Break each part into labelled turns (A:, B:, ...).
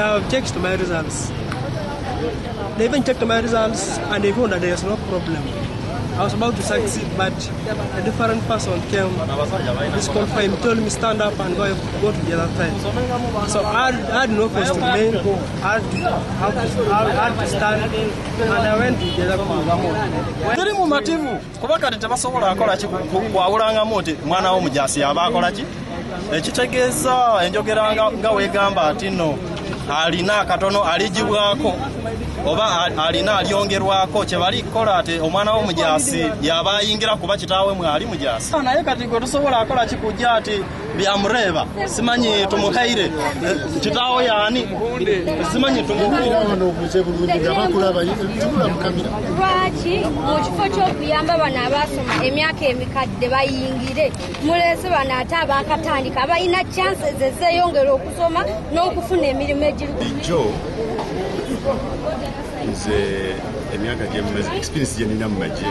A: They have checked my results. They even checked my results and they found that there is no problem. I was about to succeed, but a different person came, disqualified me, told me stand up and go to the other side. So I had no place to remain. I had to stand, and I went to the other corner.
B: Teri mumativu kuba kati tebasobola akola ki kwawulangamu nti mwana w'omujaasi aba akola ki, ekitegeeza enjogera nga weegamba ati nno alina akatono aligibwako oba alina alyongerwako, kye bali kukola ati omwana w'omujaasi yaba ayingira kuba kitaawe mwali mujaasi. Naye kati gwe tusobola akola ki kujja ati byamureba simanyi tumuhaire kitaawe yaani simanyi tumukunde.
C: Lwaki mu kifo ky'okuyamba bano abasoma emyaka emikadde bayingire muleese bano ate abakatandika abalina chances ezeeyongera okusoma n'okufuna emirimu egiri.
D: Bulijjo nze emyaka gyemaze experience gye nina mu magye,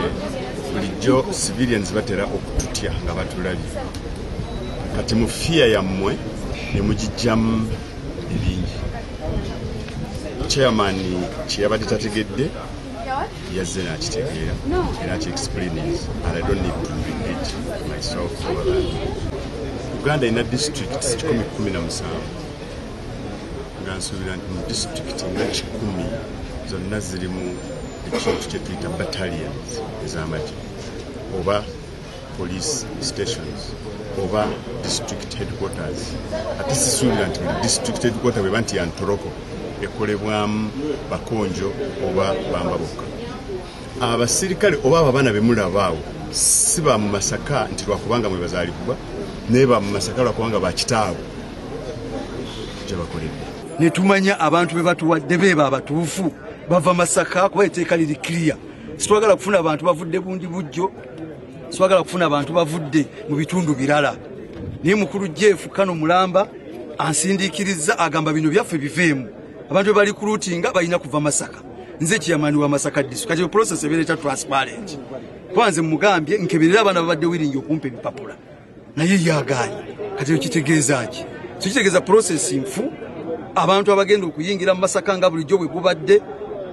D: bulijjo civilians batera okututya nga batulabye. Kati mu fear yammwe ne mugijjamu ebingi. Chairman kye yabadde tategedde yazze n'akitegeera era akiexplains, and I don't need to repeat myself over that. Uganda erina districts 117, nga nsuubira nti mu district nga 100 zonna zirimu ekintu kye tuyita battalions ez'amagye oba police stations oba district headquarters. Ate sisuubira nti buli district headquarter bweba nti ya Ntoroko ekolebwamu Bakonjo oba Bamba bokka. Abasirikale oba abo abaana be mulaba awo si ba mu Masaka nti lwakubanga mwe bazaalibwa, naye ba mu Masaka lwakubanga bakitaabwe gye bakoledde.
E: Ne tumanya abantu be batuwadde beeba abatuufu bava Masaka, kuba etteeka liri clear. Sitwagala kufuna abantu bavudde bundi bujjo, sitwagala kufuna abantu bavudde mu bitundu birala. Naye mukulu Jeff Kano Mulamba ansindiikiriza agamba bino byaffe biveemu. Abantu be bali recruitinga balina kuva Masaka. Nze chairman wa Masaka district. Kati process ebeera transparent. Kuba nze mugambye nkeberera abaana babadde willing okumpa ebipapula, naye yagaanye. Kati ekitegeeza ki? So kitegeeza process nfu. Abantu abagenda okuyingira mu Masaka nga bulijjo bwe gubadde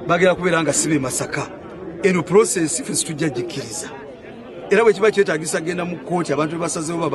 E: bagenda kubeera nga si be Masaka. Eno process ffe situjja gikkiriza. Era bwe kiba kyetaagisa genda mu kkooti abantu be basazeewo.